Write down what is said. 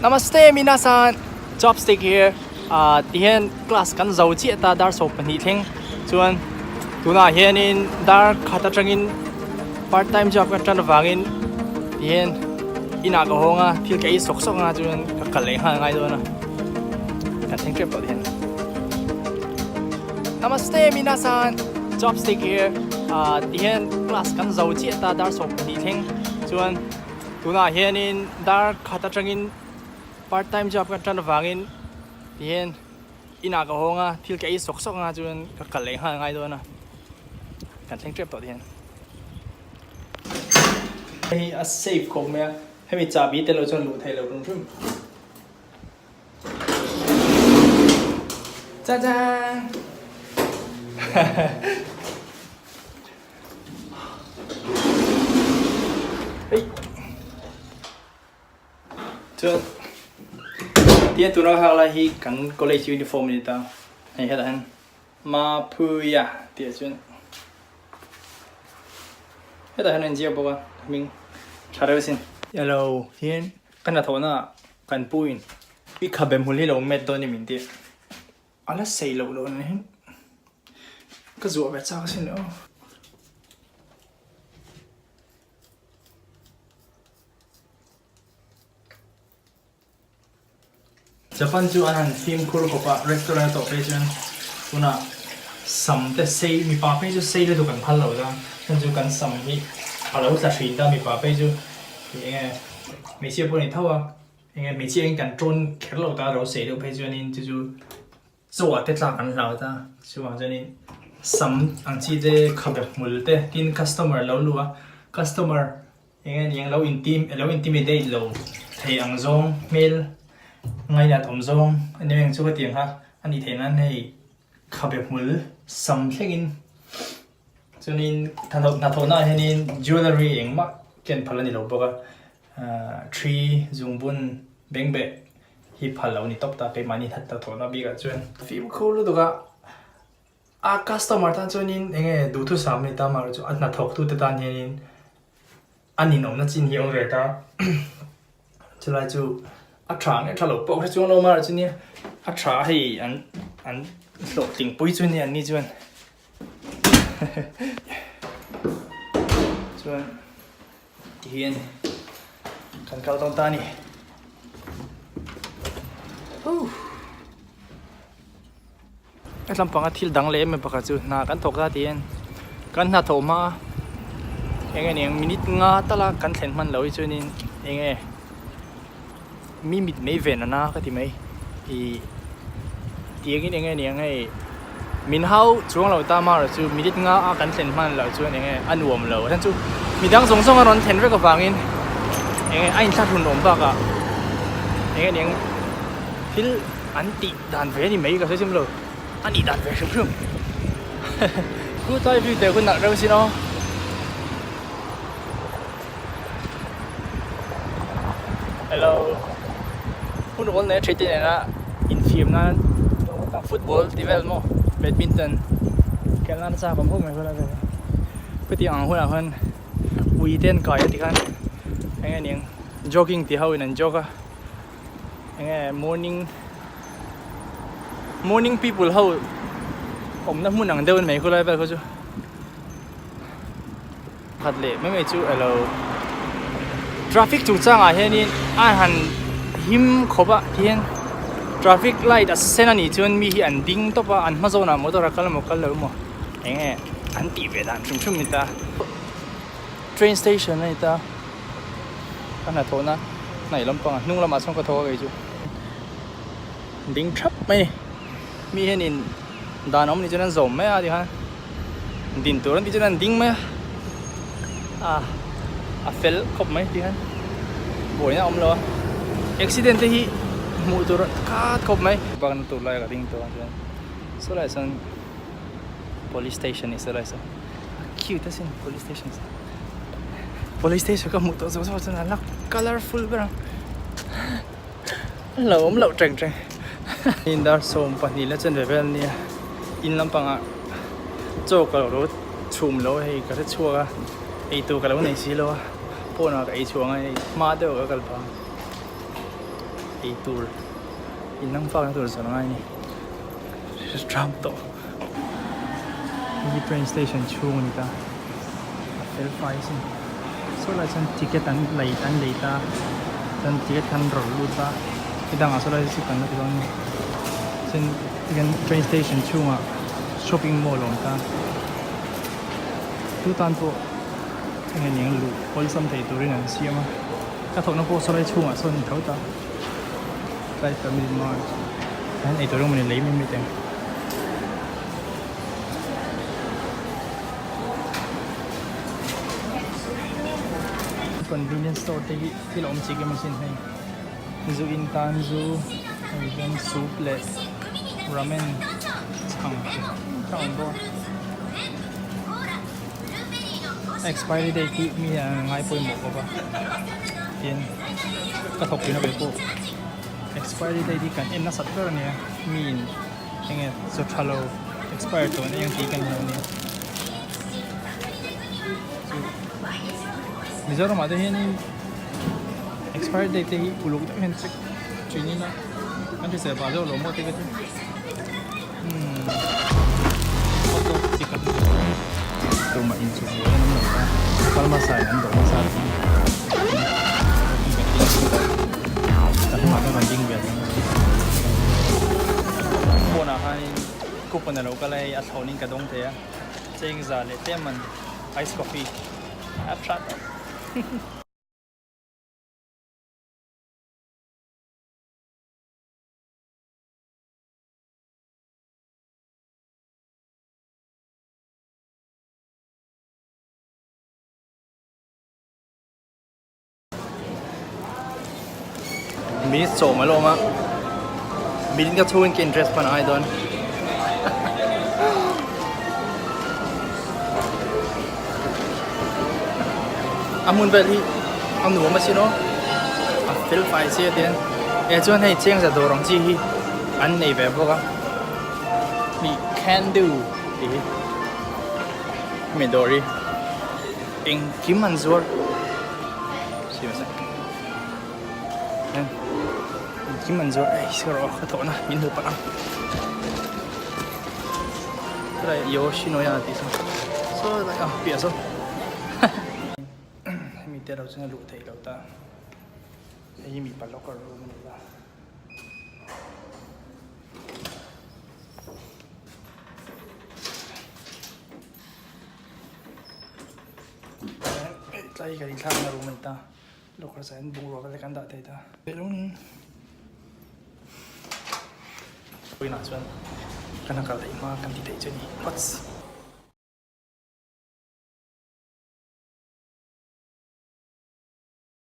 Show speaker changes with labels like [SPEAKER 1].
[SPEAKER 1] Namaste minasan chopstick here ah tihian class kan zo chiah ta dar 12 thleng chuan tunah hianin dar khat atangin part time job ka tan avangin tihian inah ka hawng a thil ka ei sawk sawk anga chuan ka kal leh nghal ngai dawn a kan thleng tep tawh tihian. Namaste minasan chopstick here ah tihian class kan zo chiah ta dar 12 thleng chuan Tunah hianin dar khat atangin part time job ka tan avangin tihian inah ka hawng a, thil ka ei sawk sawk anga chuan ka kal leh nghal ngai dawn a, kan thleng tep tawh tihian. Hei a safe khawp mai a, hemi chahbi tel lo chuan luh theih loh hrim hrim. Cha-cha! Chuan tia tuna ka hak lai hi kan college uniform a ni ta hei hetah hian Mapuia tih ah chuan hetah hian a inziak bawk a hming tha reuh sin. Hello hian ka hnathawhna ah kan pu in i khabe hmul hi lo met dawn a ni min ti a. A la sei loh loh nen hian ka zuah ve chak asin le aw. Japan chu an han fimkhur khawp a, restaurant a tawh phei chuan tunah sam te sei mipa phei chu sei lutuk an phal lo ta, chhan chu kan sam hi a lo tla hrin ta mipa phei chu ih eng nge hmeichhia pawh a ni tho a. Enge hmeichhia in kan tawn kher lo ta ro sei deuh phei chuanin chu chu chaw ah te tlak an hlau ta chuvang chuanin sam ang chi te khabe hmul te tin customer lo luh a customer enge ni ang lo intim lo intimidate lo thei ang zawng hmel ngainat awm zawng ani ang chu ka ti ang kha a nih theih nan hei khabe hmul sam thlengin chuanin hnathawhna ah hianin jewellery engmah ken phal a ni lo bawk a. Ṭhi zungbun bengbeh hi phal lo ni tawp ta keimahni that ta thawhna bikah chuan. Fimkhur lutuk a, a customer tan chuanin eng nge duhthusam a ni ta amaherawhchu a hnathawktute tan hianin a ninawmna chin hi a awm ve ta. Chulai chu a tha nge tha lo pawh hre chuang lo amaherawhchu nia a tha hei an an hlawhtlingpui chu nia anni chuan chuan. Tihian kan kal dawn ta a ni. Hetlam panga thil dang leh em em pakhat chu hna kan thawk ta tihian kan hna thawh hma eng nge ni ang minute nga tala kan thlen hman loh hi chuanin eng nge mi mit mai ven a na ka ti mai ih tiangin eng nge ni ang hei min hau chuang lo ta marawh chu minute nga a kan thlen hman loh chuan eng nge a nuam lo a chhan chu midang zawng zawng a rawn thlen vek avangin eng nge a inthlahrun awm bakah eng nge ni ang thil an tih dan ve a ni mai ka hre chim lo a nih dan ve hrim hrim chutlai view te hun ah reuh sin aw. Hello hun awl nei a theite nena infiam nan football tih vel maw badminton khelh nan a chak awm khawp mai khawlai vel hi khutiang ang hunah khan ui te an kai a tikhan eng nge niang jogging ti ho in an jog a eng nge morning morning people ho awmna hmun ang deuh a ni mai khawlai vel kha chu. Khat leh mai mai chu alo traffic chungchangah hianin a han him khawp a tihian traffic light a sen a nih chuan mi hi an ding tawp a an hma zawnah motor a kal emaw kal lo emaw eng nge an tih ve dan hrim hrim a ni ta train station a ni ta ka hnathawhna hnaih lampangah hnung lamah sawn ka thawk a kei chu ding thap mai a ni mi hianin dan awm nih chuan an zawm mai a tikhan. Din tur an tih chuan an ding mai a, ah a fel khawp mai tih hian buaina a awm lo a, accident te hi hmuh tur a khat khawp mai. Park na tur lai ka ding tawh a chuan saw lai sawn police station ni saw lai sawn a cute asin police station saw police station ka hmuh tawh zawh zawh chuan a la colourful ber ang a lo awm loh teng teng in dar 12 la chen ve vel ania in lampangah. Chaw ka lo chhum lo hei ka hre chhuak a ei tur ka lo nei si lo a pawnah ka ei chhuang a hei hma deuh ka kal phah. Ei tur in nang fak na tur zawn angai a ni. Tram tawh. Hei hi train station chhung a ni ta. A fel fai asin. Saw lai chuan ticket an lei an lei ta. Chuan ticket kha an rawlh lut a. He dangah saw lai chu kan la ti dawn a ni. Chuan tikhian train station chhungah shopping mall a awm ta. Chu tan pawh eng eng luh awlsam thei turin an siam a. Ka thawhna pawh saw lai chhungah sawn a ni tho ta. Tlai family mart an eitur emaw ni lei mai mai teng. Convenience store te hi thil a awm chik em asin hei zu in tan zu hei hian soup leh ramen chhang chi hrang hrang a awm bawk a expiry date hi mi hian an ngai pawimawh bawk a tin ka thawk tihna ve pawh expiry date hi kan en nasat ber a nia mi in enge chaw tha lo expire tawh eng tih kan hmu a nia chu Mizoram ah te hianin expiry date te hi uluk deuh hian check thin ila kan hrisel pah zawk lo maw te ka ti umm hotdog chi khat tumah inchhuk buai an awm lo ta kal hmasa in an dawh hmasa tih ka hnungah chuan rawn ding ve ang phone ah khanin coupon alo kal a hei a thlawnin ka dawng thei a chengza leh tlem man ice coffee a tha tawp. Minute sawm a lawm a, minute ka chhungin ka interest hman a ngai dawn. A hmun vel hi a nuam asin aw, a fel fai chiah tiin eh chuan hei chengza dawr ang chi hi an nei ve bawk a, mi can do tih hi hemi dawr hi. Engkim an zuar engkim an zuar ei sir aw ka thawhna min hmu palh ang helai Yoshinoya tih saw saw lai ah piah saw hemi te lo chuan a luh theih loh ta hei hi mipa locker room a ni a. Tlai kan inthlakna room a ni ta locker ah hian bungrua vel te kan dah thei ta vawiinah chuan kan han kal theih hma kan ti theih chu a ni phawts.